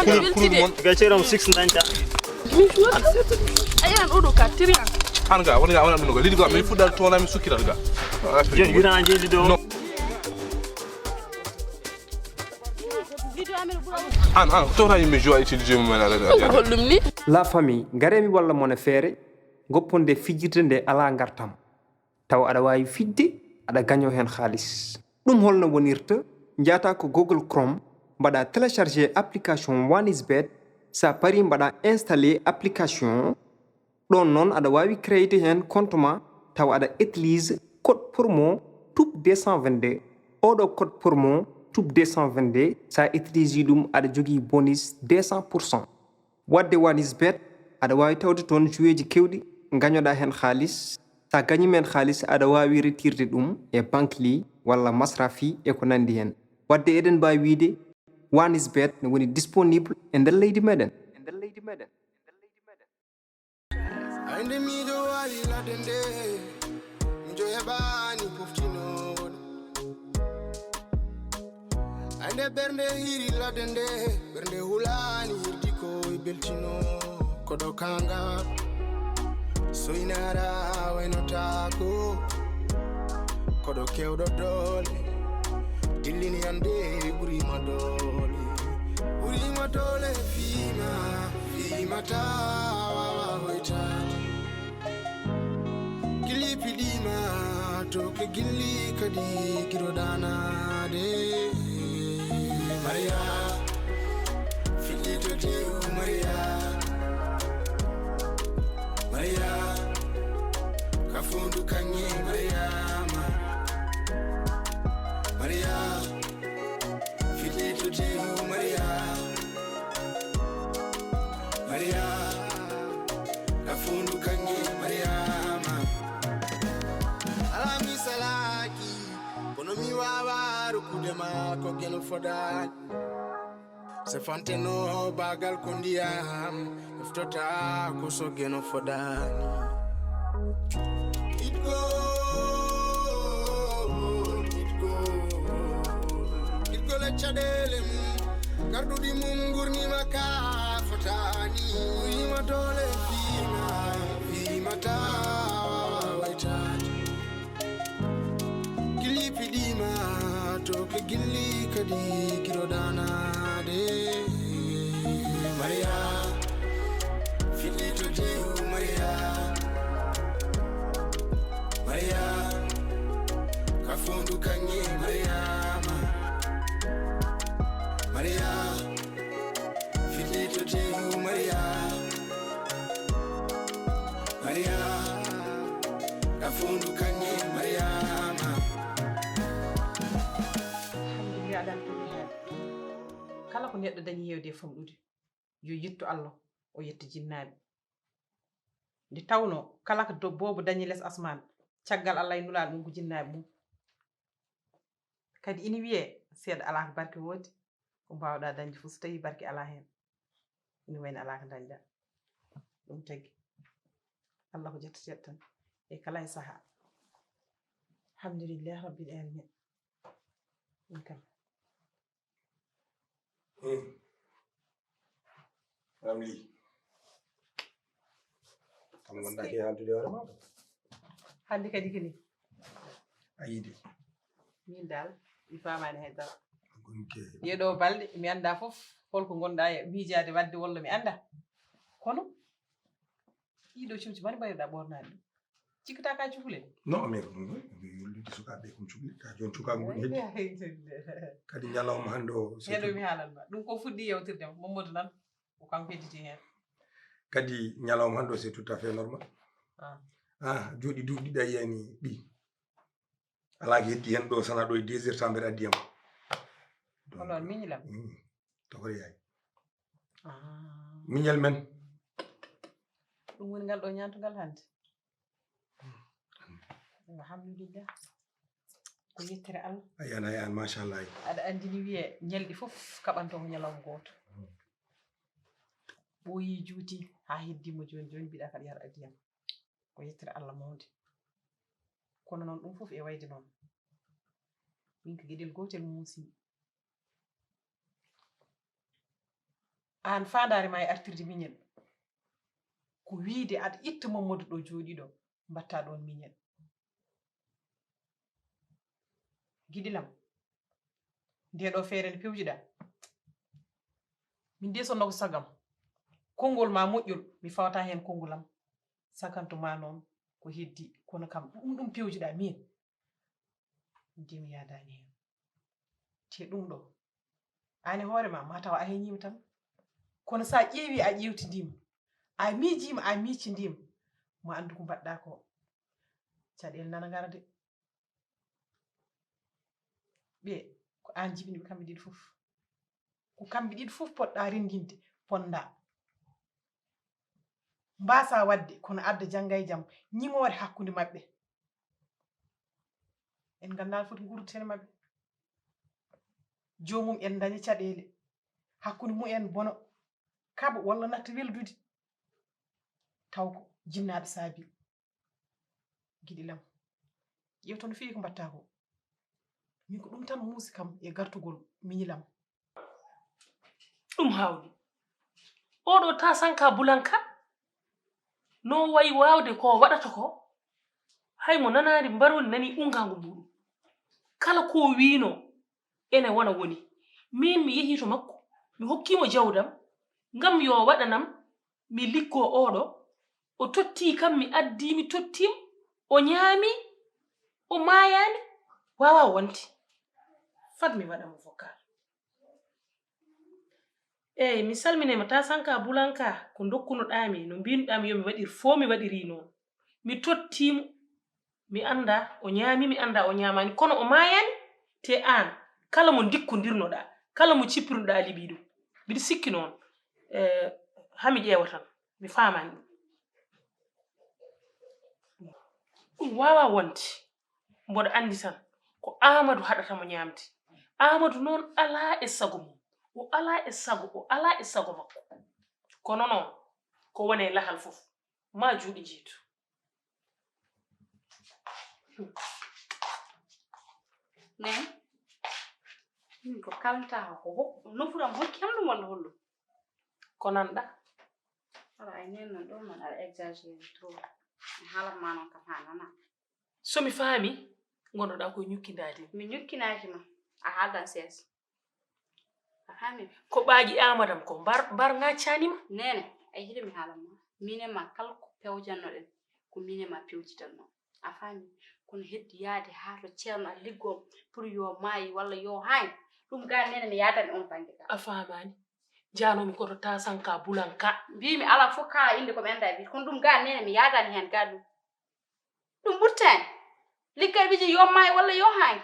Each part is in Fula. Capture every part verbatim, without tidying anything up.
Kulol kulol mon. Ga ceeram six dañta. Ayan oɗo ka tiriyan. An ga wala ga wala ɗum ga lidi ga min fuɗɗal toona min sukkiral ga. Jon yurana jeeli ɗo. No. An an tawta yimɓe jowa utilisé mumen ala. Ko holɗum ni? La famille, ngaree mi walla mon e feere, gopponde fijirde nde alaa ngartam. Tawa aɗa waawi fijde, aɗa gañoo heen haalis. Ɗum holno wonirta? Njaata ko Google Chrome, mbaɗa télécharger application One is Bet. Sa parii, mbaɗa installer application. Ɗoon noon, aɗa waawi créer heen compte ma, tawa aɗa utilise code promo tube deux cent vingt-deux. Oɗo code promo tube deux cent vingt-deux, sa utilise ɗum, aɗa jogii bonus deux cent pour cent. Waɗde One is Bet, aɗa waawi tawde toon joueeji keewɗi, ngañoɗaa heen haalis. Sa gañiima heen haalis, aɗa waawi retirde ɗum e Bankly walla Masrafi e ko nanndi heen. Waɗde eɗen mbaawi wiyde One is Bet ne woni disponible e nder leydi meɗen. Aynde miijo waali ladde nde, miijo heɓaani poftinoowo ɗum. Aynde ɓernde hiiri ladde nde, ɓernde hulaani hirdi ko e beltino. Koɗo kaŋŋa soynara waynotaako. Koɗo keewɗo doole, dillini annde ɓuriima doole. Ɓuriima doole fiima, fiima taa waawa hoytaade. Gilli piɗiima to ke gilli kadi giro danaade. Maria, fiɗɗi to tew Maria. Maria, ka fondu kaŋŋe Mariama. Maria, fiɗɗi to tew Maria. Maria, ka fondu kaŋŋe Mariama. Alaa mi salaaki, kono mi waawaa rokkude ma ko geno fodaani. Se fanteno baagal ko ndiyam, eftota ko so geno fodaani. Itgo, itgo, itgo le caɗeele mum, garɗuɗi mum ngurnima ka fotaani. Uyima doole fiima, fiima taa waawa waytaade. Gilli piɗiima to ke gilli kadi giro danaade. Maria, fiɗɗi to tew Maria. Maria, ka fondu kaŋŋe Mariama. Maria, fiɗɗi to tew Maria. Maria, ka fondu kaŋŋe Mariama. Alhamdulillah, ala kulli haal. Kala ko neɗɗo dañi heewde e famɗude, yo yettu Allah, o yetta jinnaaɓe. Nde tawnoo kala ko do-, boobo dañi les asmaan, caggal Allah e Nulaaɗo mum ko jinnaaɓe mum. Kadi ina wiyee, seeɗa alaa ko barke woodi, ko mbaawɗaa dañde fof so tawii barke alaa heen, ina wayno alaa ko dañɗaa. Ɗum tagi, Allah ko jettateeɗo tan e kala e sahaa. Alhamdulillahi rabbil alamin. Ɗum kam. Hmm. Ramli. Kam ngonɗaa ke haaldude hoore ma ɗo. Hannde kadi kini. A yiɗi. Min dal, mi faamaani hay dara. Gonke. Ɗee ɗoo balɗe, mi anndaa fof holko ngonɗaa e miijaade waɗde walla mi anndaa. Kono, ɗii ɗoo comci mbaɗi mbayruɗaa ɓoornaade ɗum. Cikkata ka cukalel? Non, mais ɗum ɗo, mi yollude sukaaɓe ɓe ko mi cukli. Ka jooni cukaagu ngu heddi. Kadi ñalawma hannde o, c'est heɗo tout. Mi haalan ma. Ɗum ko fuɗɗi yewtirde ma. Mamadou nan, ko kanko hedditi heen. Kadi ñalawma hannde o, c'est tout à fait normal. Ah. Ah, jooɗi duuɓi ɗiɗi a yiyani ɗi. Alaa ko heddi heen ɗo, sana ɗo e deux heures temps mbeɗa addi yam. Ko noon, miñi lam. Mm. Tokore yaay. Ah. Miñal men. Ɗum woni ngal ɗo ñaantugal hannde. Alhamdulillah. Ko yettere Allah. A yiyan, a yiyan, machallah. Aɗa anndi ni wiyee ñalɗi fof kaɓanto ko ñalawma gooto. Ɓooyi juuti haa heddi mo jooni jooni mbiɗa kaɗa yar adiyam. Ko yettere Allah mawnde. Kono noon ɗum fof e wayde noon. Min ko geɗel gootel muusi. Aan faandaare ma e artirde miñel, ko wiide aɗa itta Mamadou ɗo jooɗiiɗo, mbaɗta ɗoon miñel. Giɗilam, ndee ɗo feere nde pewjiɗa, min de sonno ko sagam, konngol ma moƴƴol, mi fawata heen konngol am, sakanto ma noon ko heddi, kono kam ɗum ɗum pewjiɗa min, de mi yaadaani heen. Te ɗum ɗo, aan e hoore ma, ma taw a heñiima tan. Kono so a ƴeewi, a ƴeewtidiima, a miijiima, a miicindiima, ma anndu ko mbaɗɗa ko. Caɗeele nana ngara de. Ɓe, ko aan jibini ɓe kamɓe ɗiɗi fof. Ko kamɓe ɗiɗi fof poɗɗa renndinde, ponda. Mbaasa waɗde, kono adda jannga e jam, ñimoore hakkunde maɓɓe. En nganndaa no foti nguurdirten e maɓɓe. Joomum en ndaña caɗeele, hakkunde mumen bono, kaɓa walla natta weldude. Taw ko jinnaaɓe saabi. Giɗilam, ƴeewto no feewi ko mbaɗta ko. Min ko ɗum tan muusi kam e gartugol miñilam. Ɗum haawni. Oɗo tasanka bulanka no wayi waawde ko waɗata ko, hay mo nanaani mbaroni nani ungaango muuɗum. Kala ko wiino ene wona woni. Min mi yehi to makko, mi hokkimo jawdam ngam yo waɗanam mi liggoo oɗo. O totti kam, mi addi mi tottimo, o ñaami, o maayaani, waawaa wonde. Fat mi waɗa mo vocal. Eey, mi salminiima, tasanka bulanka, ko ndokkunoɗaa mi, no mbiinuɗaa mi yo mi waɗir fof, mi waɗirii noon. Mi tottii mo, mi anndaa o ñaami, mi anndaa o ñaamaani, kono o maayaani. Te aan, kala mo ndikkondirnoɗaa, kala mo cippirnoɗaa, a liɓii ɗum. Mbiɗa sikki noon, eh, haa mi ƴeewa tan, mi faamaani ɗum. Ɗum waawaa wonde. Mboɗo anndi tan ko Aamadu haɗata mo ñaamde. Aamadu noon alaa e sago mum. O alaa e sago, o alaa e sago makko. Kono noon, ko woni e lahal fof, maa juuɗe njiytu. Nene, min ko kalanta ko ho-, nofuru am hokki am ɗum walla holɗum? Ko nanɗa? Aɗa ay nen noon ɗo man aɗa exagéré trop. Mi haalat ma noon kam haa nana. So mi faami, ngonnoɗaa ko ñukkindaade. Mi ñukkinaaki ma. A haaldan sees. A faami? Ko ɓaaƴi Amadam ko mbar mbar ŋaccani ma. Nene, ay hiɗo mi haalan ma. Min e ma kala ko pewjannoɗen, ko min e ma pewjitanno. A faami? Kono heddi yaade haa to ceerno a liggoo pour yo maayi walla yo haañ. Ɗum ga nene mi yaadani on bannge ga. A faamaani. Jaanoomi ko to tasanka bulanka. Mbiimi alaa fof kala innde ko mi anndaa e biyde. Kono ɗum ga nene mi yaadani heen ga ɗum. Ɗum ɓurtaani. Liggay ɓe jii yo maayi walla yo haañ.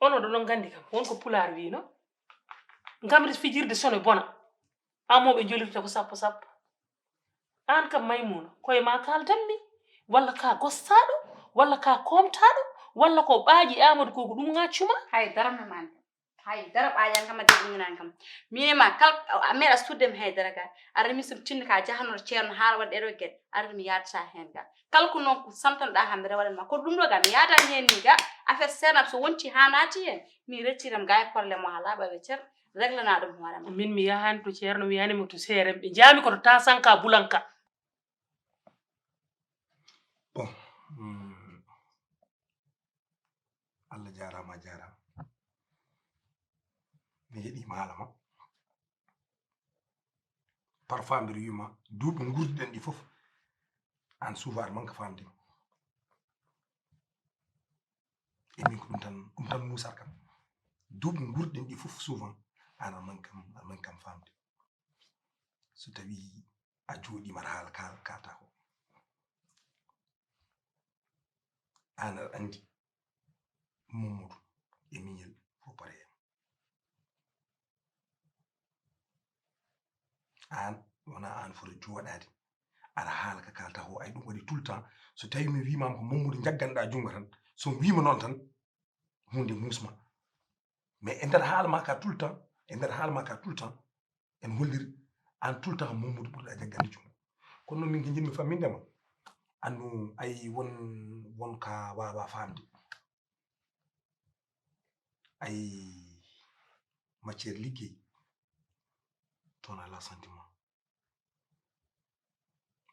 Onon ɗo ɗon nganndi kam won ko pulaar wiino. Ngamri fijirde sono bona. Amoo ɓe njolirta ko sappo sappo. Aan kam Maymuna, koye ma kaaldanmi, walla ka gostaaɗo, walla ka koomtaaɗo, walla ko ɓaaƴi Aamadu ko ko ɗum ŋaccuma? Hay dara mi mande. Hay dara ɓaaƴan kam addi ɗum nan kam. Mi e ma kal a meeɗa sudde mi hay dara ga. Arani mi sum tinno ka jahano ceerno haala waɗde ɗo geɗe. Arani mi yaadata heen ga. Kala ko noon ko santanɗa kam mbeɗa waɗan ma. Ko ɗum ɗo ga mi yaadani heen ni ga. Affaire seernam so wonti haa naati heen. Mi rettiram ga e problème o haa laaɓa ɓe ceer. Reglana ɗum hoore ma. Min mi yahaani to ceerno, mi yahaani mo to seerem. Ɓe njaami ko to tasanka bulanka. Bon, hmm, Allah jaaraama, a jaaraama. Mi heɗiima haala ma. Parfois mbiɗa wiima duuɓi nguurdiɗen ɗi fof, aan souvent aɗa manka faamde. E min ko ɗum tan, ɗum tan muusata kam. Duuɓi nguurdiɗen ɗi fof souvent aan aɗa manka kam, aɗa manka kam faamde. So tawii a jooɗiima aɗa haala kaal-, kaalta ko. Aan aɗa anndi Mamadou e miñel fof pareya. Aan wonaa aan foti jooɗaade aɗa haala ka kaalta ko, ay ɗum waɗi tout le temps. So tawii mi wiimaama ko Mamadou njagganɗaa junngo tan, so mi wiima noon tan, huunde muusma. Mais e nder haala ma ka tout le temps, e nder haala ma ka tout le temps, en holliri aan tout le temps Mamadou ɓurɗa jaggande junngo. Kono noon min ko njiɗmi famminde ma, annu ay won, won ka waawa faamde. Ay matière liggey, Sentiment.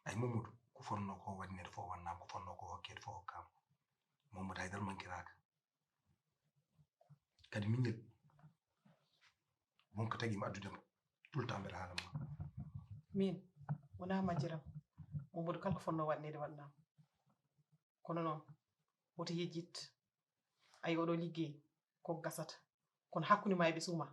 Ay Mamadou, ko fonnoo ko waɗneede fof wannaama, ko fonnoo ko hokkeede fof hokkaama. Mamadou Haydara mankiraaka. Kadi miñel, won ko tagi mi addude ma. Tout le temps mbeɗa haala ma. Min, wonaa majjiram. Mamadou kala ko fonnoo waɗneede waɗnaama. Kono noon, woto yejjit. Ayi, oɗo liggey, ko gasata. Kono hakkunde ma e ɓesngu ma,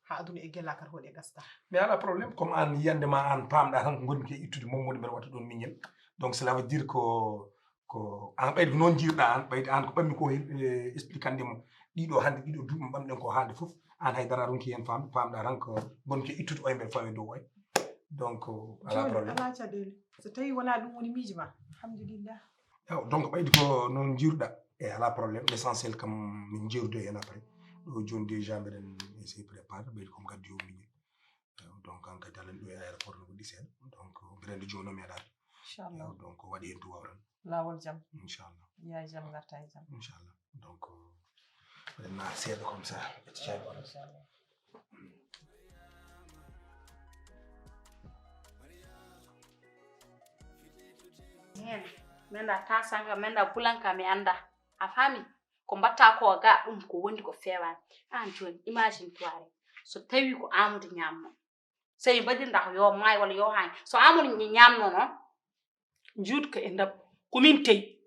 haa aduna e gella kadi hoɗi e gasata. Mais alaa problème, comme aan yiyannde ma aan paamɗaa tan ko ngonmi ke ittude Mamadou mbeɗa waɗta ɗoon miñel. Donc cela veut dire ko, ko aan ɓayde ko noon njiirɗaa aan, ɓayde aan ko ɓammi ko he-, eh, expliquande mo ɗiɗo hannde, ɗiɗo duuɓi ɓamɗen ko haalde fof, aan hay dara ronki heen faamde, paamɗaa tan ko ngonmi ke ittude oye mbeɗa fawi e dow oye. Donc alaa problème. Alaa caɗeele. So tawii wonaa ɗum woni miijo ma, alhamdulillah. Ewa, donc ɓayde ko noon njiirɗaa, e alaa problème, l'essentiel kam min njeerude heen après. Ɗo jooni déjà mbeɗen essayer préparé, ɓayde ko mi gaddi o miñel. Ewa, donc aan kadi alan ɗo e aéroport no woɗɗi seeɗa. Donc mbeɗa anndi jooni o meeɗaade. Inchallah. Ewa, donc waɗi heen duwaaw tan. Laawol jam. Inchallah. Yaa jam ngarta e jam. Inchallah. Donc mbeɗen naata seeɗa comme ça. Inchallah. Heen, menda tasanga, menda bulanka, mi annda. A faami? Ko mbatta ko ga ɗum ko wondi ko feewaani. Aan jooni, imagine toi rek. So tawi ko Amadou ñaamno. So en mbaɗirnda ko yo maay walla yo haañ. So Amadou ñaamno noon. Juutka e ndab. Ko min tey.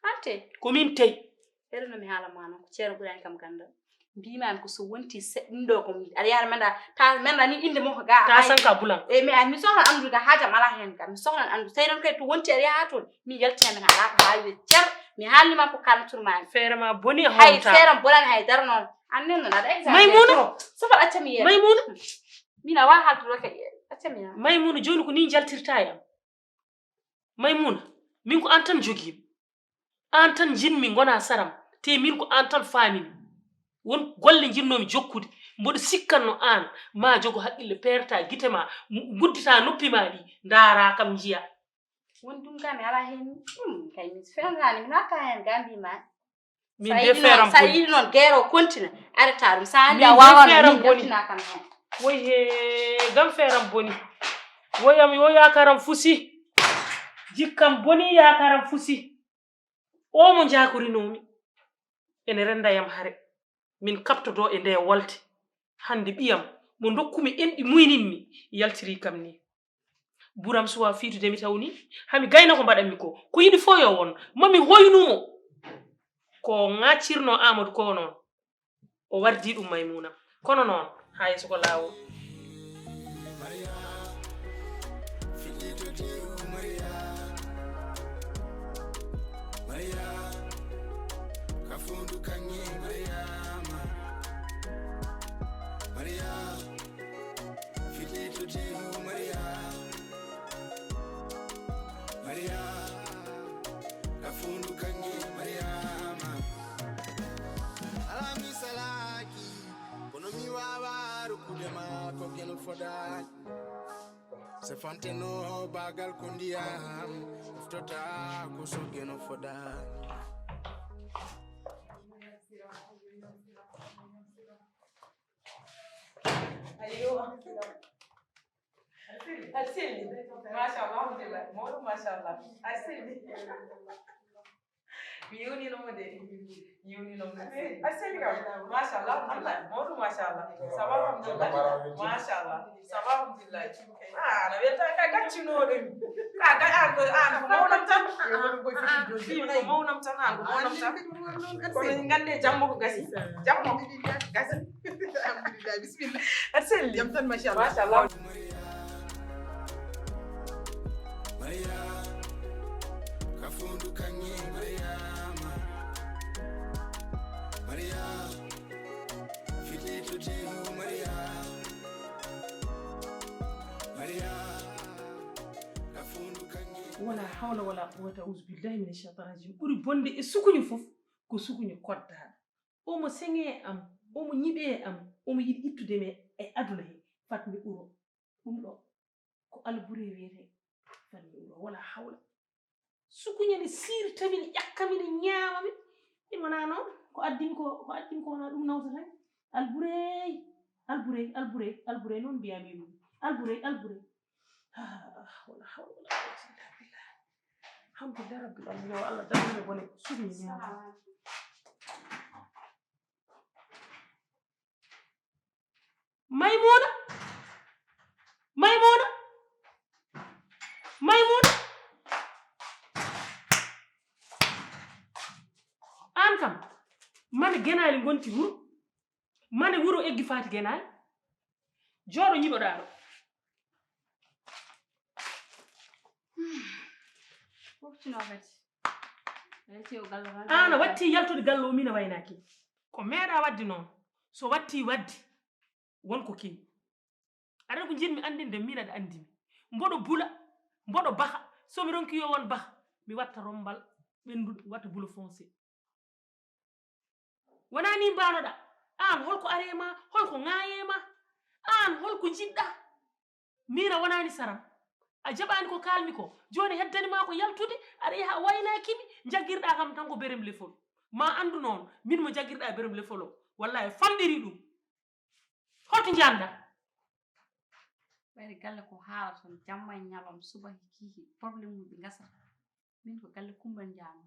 Ante. Ko min tey. Ɓeɗo no mi haala ma noon, ko Ceerno Ɓurani kam ganndal. Mbiimaami ko so wonti se-, ɗum ɗo ko aɗa yaara menda, ta menda ni innde mo ko ga. Ta sanka bulan. E mi, mi sohlan anndude ga haajam alaa heen ga. Mi sohlan anndude. Tawi noon kay to wonti aɗa yaha toon. Mi yaltina men alaa ko haalde cer. Mi haalni ma ko kalnotur ma. Feere ma boni a hay homta. Feere am bonani hay dara noon. An nen noon aɗa exagéré. Maymuna. Trop. Safal acca mi yeeɗa. Maymuna. Min a waa haaldude kay acca mi yeeɗa. Maymuna jooni ko ni jaltirta e am. Maymuna, min ko aan tan jogiimi. Aan tan njiɗmi ngona saram, te min ko aan tan faamimi. Won golle njiɗnoomi jokkude, mboɗo sikkanno aan ma jogo haqqille, peerta gite ma, m-, nguddita noppi ma ɗi, ndaara kam njiya. Won ɗum kam mi alaa heen, ɗum kay mi feewndaani, mi naata heen ga mbiima. Min de feeram boni. Sa yiɗi noon geero continue, arrêta ɗum. Sa anndi a waawa noon, min jaltina kam heen. Woy he, gam feeram boni. Woyam yo yaakaram fusi. Jikkam boni yaakaram fusi. O mo njaakorinoomi. Ene renda yam hare. Min kaɓtodoo e nde walte. Hannde ɓiyam mo ndokkumi enɗi muyninmi yaltirii kam ni. Buram suwa fiitude mi tawni. Hami gayna ko mbaɗanmi ko. Ko yiɗi fof yo won. Mami hoynumo. Ko ŋaccirno Amadou ko noon. O wardi ɗum Maymuna. Kono noon, haa yeeso ko laawol. Maria, ka fondu kangi Mariama. Maria, Filito Diego Maria. Maria, ka fondu kangi Mariama. Alami salaki, kono mi wawa rukude ma ko geno fodani. Se fante no bagal ko ndiyam, uftota ko so geno fodani. Ayo. Aɗa selli. Machallah, alhamdulillah. Mawɗum, machallah. Aɗa selli. Mi yewnino mo de. Mi yewnino mo de. Aɗa selli kam. Machallah, alhamdulillah. Mawɗum, machallah. Ça va, alhamdulillah. Machallah. Ça va, alhamdulillah. Ah, aɗa welta ka gaccinoɗo mi. Ka ga-, an ko, an ko mawnam tan. Ah, ah, ah, ah. Ko mawnam tan, an ko mawnam tan. Kono en gande jamma ko gasi. Jamma ko gasi. Alhamdulillah, bismillah. Aɗa selli. Jam tan, machallah. Machallah. Maria, ka fondu kangi Mariama. Maria, filito dihu Maria. Maria, ka fondu kangi. Wala hawla wala quwwata, auzu billahi mina shaytani rajim. Ɓuri bonde e sukuñu fof ko sukuñu koddaɗo. Omo seŋe e am, omo ñiɓe e am, omo yiɗi ittude mi e aduna he, fat mi uro. Ɗum ɗo ko albure wiyete, fat mi uro, wala hawla. Sukuñe ne siirta mi, ne ƴakka mi, ne ñaama mi. Ɗum wona noon, ko addi mi ko, ko addi mi ko wona ɗum nawtata mi. Alburey, alburey, alburey, alburey, noon mbiya mi ɗum. Alburey, alburey. Ah, wala hawla wala quwwata illa billah. Alhamdulillah rabbil alamin. Yo Allah daɗɗu ɓe bone. Suɓi mi ñaama. Maymuna! Maymuna! Maymuna! Aan kam, mane genaali ngonti wuro, mane wuro eggi faati genaali, jooɗo ñiɓoɗaa ɗo. Woftinoo kadi. Aan a watti yaltude galle o, min a waynaaki. Ko meeɗa wadde noon, so watti wadde, won ko kewi. Aɗa ko njiɗmi anndinde, min aɗa anndi mi. Mboɗo bula, mboɗo baha, so mi ronki yo won baha, mi watta rommbal ɓennduɗo, mi watta bula foncé. Wonaa ni mbaanoɗaa? Aan, holko aree ma? Holko ŋaayee ma? Aan, holko njiɗɗa? Miin a wonaani saram. A jaɓaani ko kaalmi ko. Jooni heddani ma ko yaltude, aɗa yaha a waynaaki mi, njaggirɗaa kam tan ko berem lefol. Ma anndu noon, min mo njaggirɗaa berem lefol o, wallaahi famɗiri ɗum. Hoto njanda. Ɓayri galle ko haala toon, jamma e ñalawma, suba e kiiki, problème uji ɗi ngasata. Min ko galle Kumba njaami.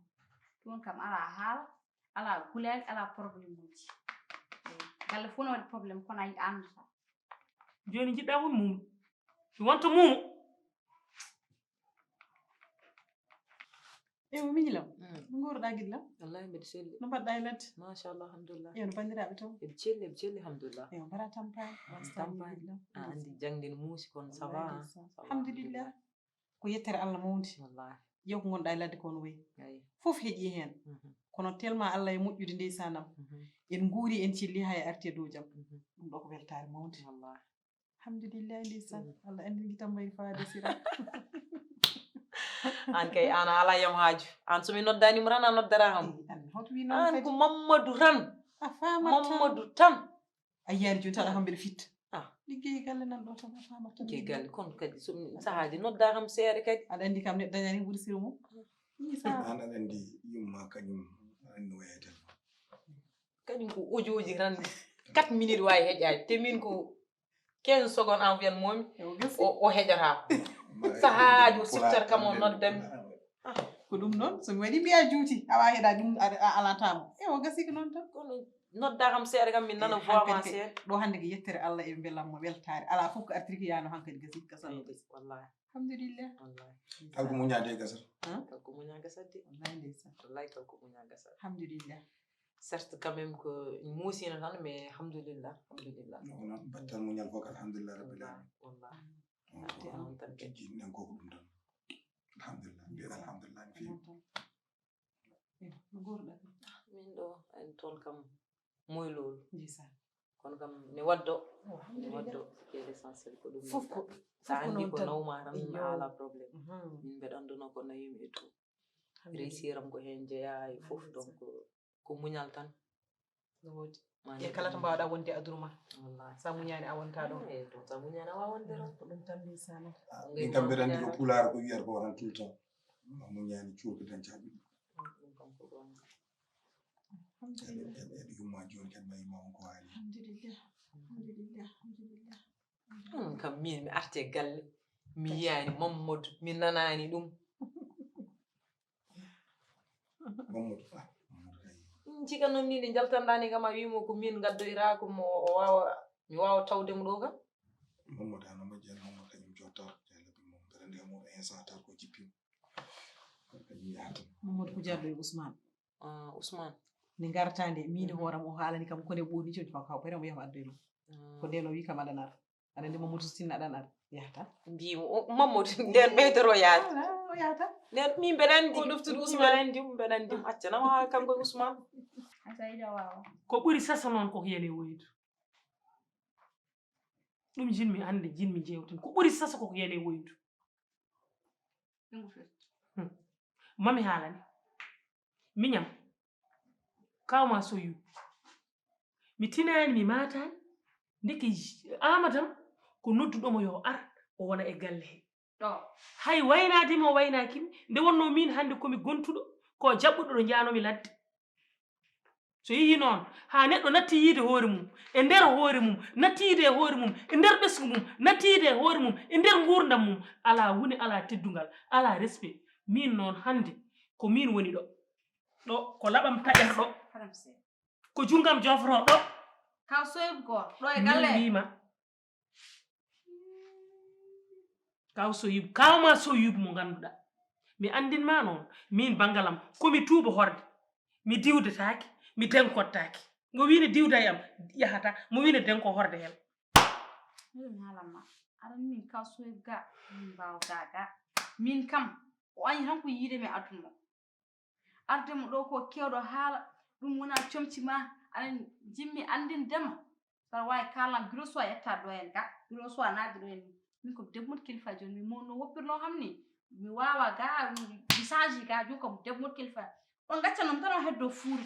Toon kam alaa haala, alaa gulaali, alaa problème uji. Eey, galle fof no waɗi problème, kono a yi-, a anndataa. Jooni njiɗɗaa won muumo. Mi wonta muumo. Ewa, miñi lam. Mm. No nguurɗaa giɗo lam? Wallahi mbeɗa selli. No mbaɗɗaa e ladde? Machallah, alhamdulillah. Ewa, no banndiraaɓe toon? Eɓe celli, eɓe celli, alhamdulillah. Ewa, mbaɗaa tampere? Mbaɗaa tampere. A anndi jaŋde no muusi kono ça va, hein? Ça va, alhamdulillah. Ko yettere Allah mawnde. Wallahi. Ƴeew ko ngonɗaa e ladde ko no wayi. Eey. Fof heƴii heen. Mhm. Kono tellement Allah e moƴƴude ndeysanam. Mhm. En nguuri, en celli haa e arti e dow jam. Mhm. Ɗum ɗo ko weltaare mawnde. Wallahi. Alhamdulillah, ndeysan. Mm. Allah anndi ngi tambayri faade sira. Aan kay, aan a alaa yam haaju. Aan so mi noddaani mo tan, a noddara kam. Eey, aan hoto wi noon kadi. Aan ko Mamadou tan. A faamataa. Mamadou tan. A yiyaani jooni tan, aɗa kam mbeɗa fitta. Ah. Liggey galle nan ɗo tan, a faamataa. Liggey galle, kono kadi so mi, sahaaji noddaa kam seeɗa kadi. Aɗa anndi kam neɗɗo dañaani ɓuri sira mum. Ii, sa- Aan aɗa anndi yumma kañum, aɗa anndi no wayata. Kañum ko audio ji tan, quatre minutes waawi heƴaade. Te min ko quinze secondes environnement mi, o, o heƴata. Sahaaji o siftor kam, o noddan mi. Ko ɗum noon, so mi waɗi mbiya juuti, a waawi heɗaade ɗum, a, a alaa taamo. E o gasi ko noon tan. Kono noddaa kam seeɗa kam, min nana voix ma seeɗa. Ɗo hannde ko yettere Allah e mbelamma, weltaare. Alaa fof ko artiri ko yaano hankadi gasi, gasano gasi. Wallahi. Alhamdulillah. Wallahi. Kala ko muñaade e gasata. Kala ko muñaa gasata de. Wallahi ndeysaan. Wallahi kala ko muñaa gasata. Alhamdulillah. Certes, quand même, ko muusino tan, mais alhamdulillah, alhamdulillah. Ko noon, battal muñal fof, alhamdulillah rabbil alamin. Wallahi. Ɗum ko tijji, enen ko ko ɗum tan. Alhamdulillah, mbiyen alhamdulillah no feewi. Min ɗo, en toon kam, moy loolu. Kono kam, ne waddo, ne waddo, c'est l'essentiel, ko ɗum fof ko, sa anndi ko nawma tan, a alaa problème. Min mbeɗa anndunoo ko nawimi e tout. Réussir am ko heen jeyaa e fof, donc, ko muñal tan. No woodi. E kala to mbaawɗaa wonde e aduna ma. Wallahi. Sa muñaani a wonta ɗoon. Eh, to sa muñaani a waawaa wonde ɗoon. Ko ɗum tan ndeysaan. Ah, min kam mbeɗa anndi ko pulaar ko wiyata ko tan tout le temps. Ma muñaani cuurko dañca ɓiɗɗo. Ɗum kam ko goonga. Alhamdulillah. Eɗe, eɗe, eɗe yumma jooni kadi ma yumma on ko waali. Alhamdulillah. Alhamdulillah. Alhamdulillah. Hmm, kam min mi arti e galle. Mi yiyaani Mamadou, mi nanaani ɗum. Mamadou, ah, Mamadou kay. Ɗum cikanno min nde njaltanɗaani kam, a wii mo ko min ngaddoyraa ko mo o waawa, mi waawa tawde mo ɗo kam. Mamadou, ano majji, ano Mamadou kañum jottor, jalla bi mum, mbeɗa anndi Mamadou instant tar ko jippi. Ko kañum yahata. Mamadou ko jarɗo e Ousmane. Ah, Ousmane. Nde ngarata nde, min e hooram o haalani kam ko nde ɓooni jooni, ko kaw pere mo yaha addoy ma. Ko ndeen o wii kam aɗa nara. Aɗa anndi Mamadou Tine aɗa nara, yahata. Mbii mo, o, Mamadou, ndeen ɓeydoro yaade. Ala, o yahata. Ndeen min mbeɗa anndi. Ko ɗoftude Ousmane. Mbeɗa anndi, mbeɗa anndi. Accanama haa kanko e Ousmane. Ko ɓuri sasa noon ko ko yani e woydu. Ɗum jinmi hannde, jinmi jeewten. Ko ɓuri sasa ko ko yani e woydu. Hmm. Mami haalani. Miñam. Kawma Soyu. Mi tinaani, mi maataani. Ndeke j-, Amadam ko nodduɗo mo yo ar, o wona e galle he. Hay waynaade mo waynaaki mi. Nde wonnoo min hannde ko mi gontuɗo, ko jaɓɓuɗo ɗo njaanoo mi ladde. So yehii noon, haa neɗɗo natti yiyde hoore mum, e nder hoore mum, natti yiyde e hoore mum, e nder ɓesngu mum, natti yiyde e hoore mum, e nder nguurndam mum, alaa wune, alaa teddungal, alaa respect. Miin noon hannde, ko miin woni ɗo. Ɗo, ko laɓam taƴata ɗo. Ko junngam joofotoo ɗo. Kaw Soybu ko ɗo e galle. Miin wiima. Kaw Soyubu, kaw ma Soyubu mo ngannduɗaa. Mi anndin ma noon, miin banngalam, ko mi tuuba horde. Mi diwdataake, mi denkottaake. Ngo wiine diwda e am, yahata. Mo wiine denko horde hel. Miɗo haalan ma. Aɗa anndi min kaw Soyubu ga, min mbaaw ga ga. Min kam, o añi tan ko yiide mi aduna o. Arde mo ɗo ko kewɗo haala, ɗum wona comci ma, aɗa jimmi anndinde ma. Saɗa waawi kaalan giro suwa yetta doyen ga, giro suwa naade ɗo en. Min ko debbo mon kilifa jooni, mi mo no woppirno kam ni. Mi waawa ga, mi change ga, jooni kam debbo mon kilifa. On gacca noon tan o heddo fuuri.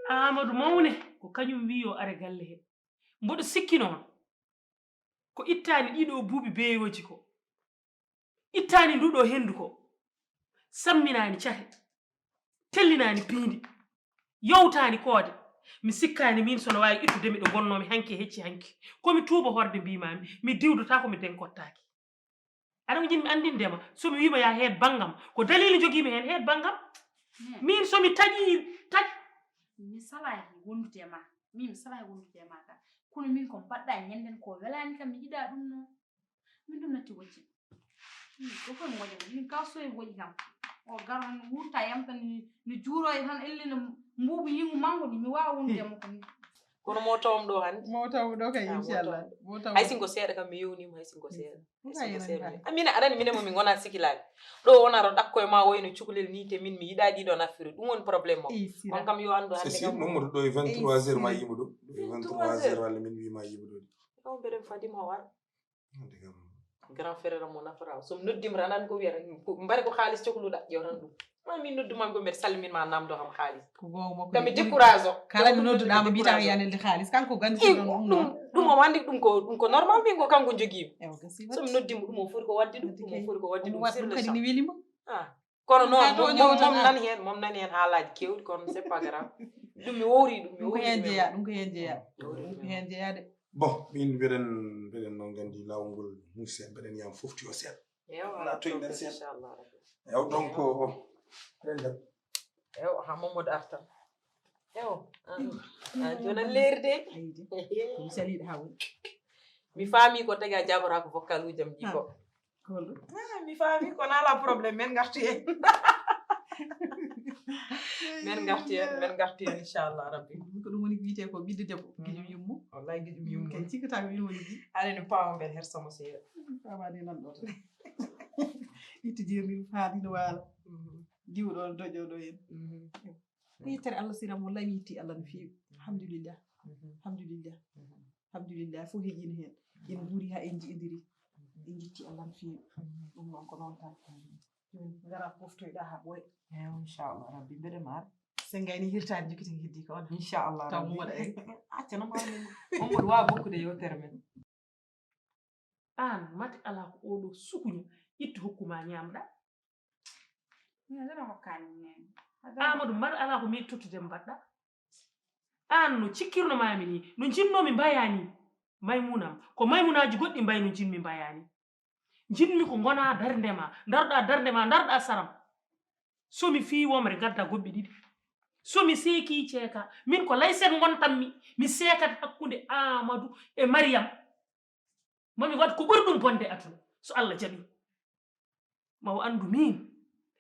Amadou Mawne, ko kañum wi yo are galle he. Mboɗo sikki noon, ko ittaani ɗiɗo buuɓi beeyooji ko. Ittaani nduɗo henndu ko. Samminaani cate. Tellinaani piindi. Yowtaani koode. Mi sikkaani miin so no waawi ittude mi ɗo ngonnoomi hanki e hecci hanki. Ko mi tuuba horde mbiimaami, mi diwdotaako, mi denkottaaki. Aɗa ko njiɗmi anndinde ma, so mi wiima yaa heed banngam, ko daliili njogiimi heen, heed banngam. Miin so mi taƴii, taƴ. Mi salaahi wondude e ma. Miin mi salaahi wondude e ma ka. Kono miin ko mbaɗɗaa e ñannden ko welaani kam, mi yiɗaa ɗum noon. Min ɗum natti wojji. Ko fof mi wojja, min kaw soyi wojji kam. O garo tan wurta yam tan ni, ni juuro e tan elle no mbuubu yingu mango ni, mi waawa wonde mo ko ni. Kono mo tawam ɗo hannde. Mo tawam ɗo kay, ah, inchallah. Mo tawam. Hay singo seeɗa kam mi yewni mo, hay singo seeɗa. Hay singo seeɗa. Amina aɗani minen mo min ngona sikilaaɓe. Ɗo wona ro ɗakko e ma woyno cukalel ni te min mi yiɗa ɗiɗo nafiri. Ɗum woni problème mo. On kam yo anndu hannde kam. Mamadou ɗo e vingt-trois heures ma yimo ɗo. Ɗo e vingt-trois heures walla min wi ma yimo ɗo. Ɗo mbeɗen fadi mo war. Grand frère mo nafata. So mi noddima tan an ko wiyata ko mbare ko xaalis cokluɗa ƴewtan ɗum. Ma min nodduma ko mbeɗa salmin ma namdo kam xaalis. Ko gonga makko. Kami décourage o. Kala mi nodduɗa mo mbita ko yanelde xaalis kanko gandi ɗum ɗum. Ɗum o wandi ɗum ko ɗum ko normal min ko kanko jogimi. So mi noddima ɗum o foti ko wadde ɗum ɗum o foti ko wadde ɗum sur le champ. Ah. Kono non mom nani hen mom nani hen haalaji kewɗi kono c'est pas grave. Ɗum mi wowri ɗum mi wowri. Ɗum ko hen jeeya ɗum ko hen jeeya. Ɗum ko hen jeeya de. Bon, min mbeɗen mbeɗen noon nganndi laawol ngol musi en mbeɗen yam fof tiyo seeɗa. Ewa, na toyi nder seeɗa. Inchallah rabbi. Ewa donc eɗen nder. Ewa ha Mamadou artan. Ewa. An an jona leerde. Ayde. Ɗum saliɗo ha woni. Mi faami ko tagi a jaabata ko vocal ujam ji ko. Holɗo? Ah, mi faami kono ala problème men ngartu hen. Men ngartu hen men ngartu hen inchallah rabbi. Ko ɗum woni ko wiyete ko ɓiɗɗo debbo giƴum yummo. Wallahi giƴum yummo kay cikkata ko min woni gi. Aɗa no pawa mbeɗa hersa mo seeɗa. Pawa ni nan ɗo tan. Itti jirmi faadi no waala. Diwɗo on doƴoɗo en. Ko yettere Allah siram wallahi mi yetti Allah no feewi. Alhamdulillah. Alhamdulillah. Alhamdulillah fof heƴino heen. En nguuri haa en nji'idiri. En njetti Allah no feewi. Ɗum noon ko noon tan. Min ngara poftoyɗa haa ɓooya. Eyo inchallah rabbi mbeɗe maar. Sen ngayni hirtaani jokki tan heddi ko on. Inchallah taw rabbi moɗa en. Acca no mbaawmi. On mboɗo waawi bokkude yewtere men. Aan mate alaa ko oɗo sukuño ittu hokku ma ñaamɗa. Amadou mbaɗa alaa ko miɗo tottude mbaɗɗa. Aan no cikkirno maami ni no njinnoomi mbaya ni. Maymunam ko maymunaaji goɗɗi mbayi no njinmi mbaya ni. Njinmi ko ngona darnde ma ndarɗa darnde ma ndarɗa saram. So mi fii womre ngadda goɓɓe ɗiɗi. So mi seeki ceeka min ko layset ngontanmi mi seekat hakkunde Amadou e Mariyam. Mami waɗ ko ɓuri ɗum bonde aduna so Allah jaɓi. Ma o anndu miin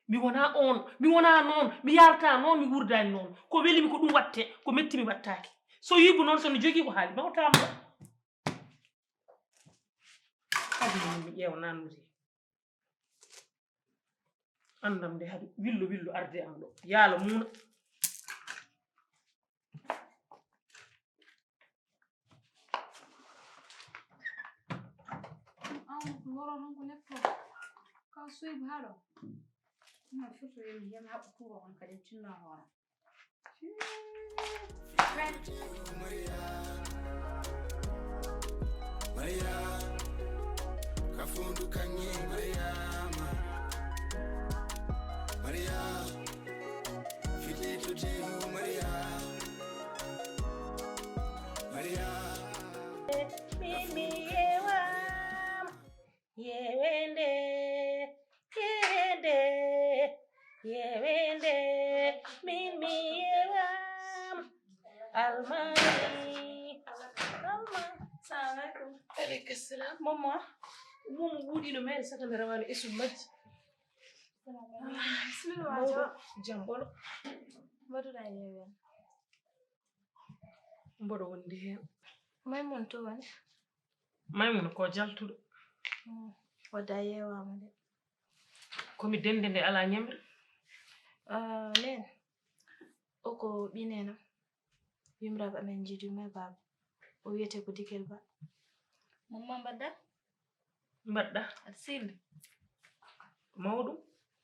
mi wona on mi wona noon mi yalta noon mi wurdani noon ko welimi ko ɗum watte ko metti mi wattaki. So yibu noon sono jogii ko haali mawtamo. Kadi mi ƴeewa nannude. Anndam nde hadi willo willo arde am ɗo yaala muuna. Aw loro tan ko lepto ka soybu haɗo. Ina furto yemi yemi haɓɓo kuuba on kadi tinno hoora. Maria, kafundu kangi Mariama. Maria, fitito tiru Maria. Min mi yewam, yewende, yewende, yewende, min mi yewam. Almami, Alma. Salamu alaikum. Alaikum salam. Mama, mum wuɗino mere sakandare wano esu majji. Bismillah. Mawɗo, jam ɓolo. Mbaɗuɗa yewen. Mboɗo wondi heen. Maymun to woni? Maymun ko jaltuɗo. Mm. Wadda yeewaama de. Ko mi dende nde alaa ñamri. Ah, nen. O ko ɓinenam. Yumraɓe amen jiidi mo e baaba. O wiyete ko Dikel Ba. Mumma mbaɗɗa? Mbaɗɗa? Aɗa selli? Mawɗum?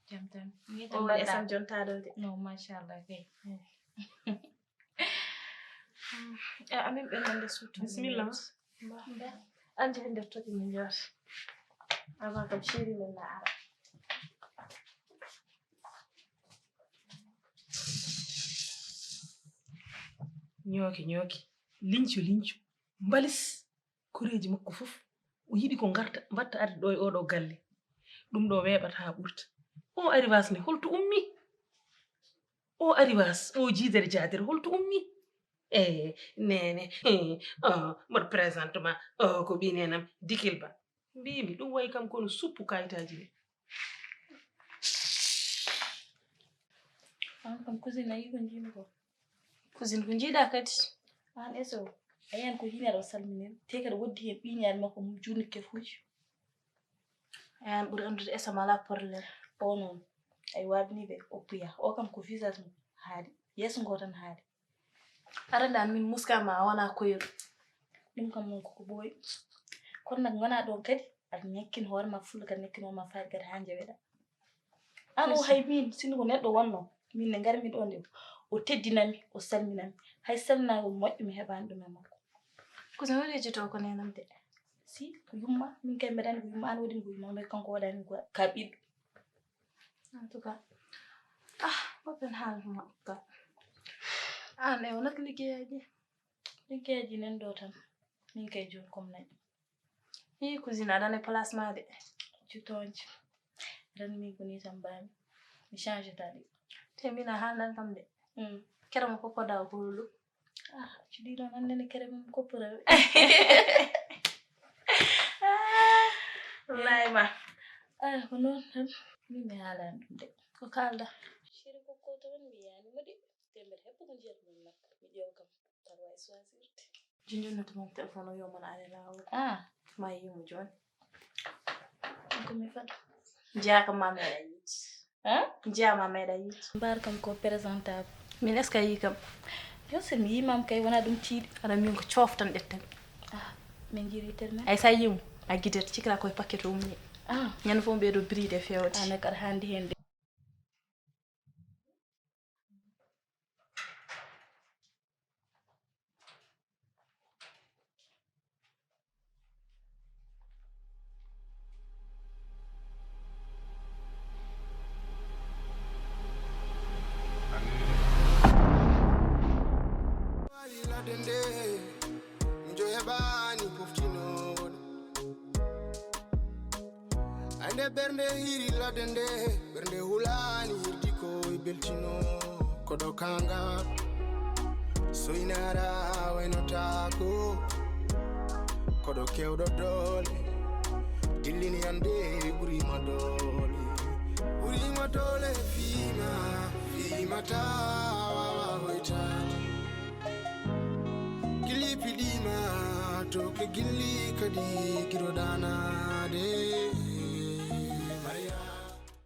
Jam tan. O woni esam jontaɗo de. No, machallah kay. Eh, amin ɓen nande surtout. Bismillah. Mba. Andi hen nder toƴi min jewata. Avant kam chéri min na ara. Ñooki, ñooki. Lincu, lincu. Mbalis. Koreeji makko fof, o yiɗi ko ngarta, mbatta arde ɗo e oɗo galle. Ɗum ɗo weeɓata haa ɓurta. O Arrivas ne, holto ummi? O Arrivas, o jiidere jaadere, holto ummi? E, nene, eh, o, mboɗo présentement, o, ko ɓii nenam, Dikil Ba. Mbiimi, ɗum wayi kam kono suppu kayitaaji ni. An kam, cousine, a yii ko njiimi ko? Cousine, ko njiiɗa kadi? An eso, a yiyan ko yini aɗa salminin, te kadi woddi hen ɓiñaali makko mum juutni kefuuji. An ɓuri anndude eso mala problème. O noon, ay waabini ɓe, o puya. O kam ko visage mum haaɗi, yeeso ngo tan haaɗi. Aɗa anndi an min muskama a wona koyru. Ɗum kam noon koko ɓooyi. Kono nak wona ɗon kadi, aɗa ñakkin hoore ma fulla kadi ñakkin hoore ma faade kadi haa njeweɗa. An o hay min, sinno ko neɗɗo wonno, min nde ngarmi ɗo nde, o teddinami, o salminami. Hay salminaango moƴƴo mi heɓaani ɗum e makko. Ko so woni jito ko nenam de. Si, ko yumma, min kay mbeɗa anndi ko yumma, an waɗi ko yumma, mais kanko waɗani ko ka ɓiɗɗo. En tout cas, ah, woɓɓe ne haalata ma ka. An e wonat ko liggeyaaji? Liggeyaaji nan ɗo tan. Min kay jooni comme naƴi. Hi, cousine, aɗa e place ma de. Jutonji. Ren min ko ni tan mbaami. Mi change tali. Te min a haalnan kam de. Mm. Kere mo ko koda ko hulu. Ah, cuɗiɗo nan nene kere mum koppora. Wallahi ma. Ah, ko noon tan. Min mi haalani ɗum de. Ko kalda? Chéri ko ko to woni mi yani mo de. Tember heppo ko jiyat mum nak. Mi ƴeew kam. Tarwa e soisirde. Jinjunno to mum téléphone o yo mon ale laawol. Ah. Ma yimo jooni. Ko mi fada. Jeya kam ma meeɗa yiiti. Hein? Jeya ma meeɗa yiiti. Mbaar kam ko présentable. Min est-ce que a yii kam? Yo, so mi yii mam kay wona ɗum tiiɗi. Aɗa min ko coof tan ƴetten. Ah, min jiri terme. Ay sa yiimo, a gidet cikra koye paquet o ummi. Ah. Ñande fof mbeɗo briide fewde. Ah, nak aɗa handi hen de. Ladde nde, mijo heɓani poftinoowo ɗum. Ande ɓernde hiri ladde nde, ɓernde hulani hirdi ko e beltino. Koɗo kanga, soynara waynotako. Koɗo kewɗo doole, dillini ande ɓurima doole. Ɓurima doole fima, fima tawa hoytade. Gilli piɗima, to ke gilli kadi giroɗanade.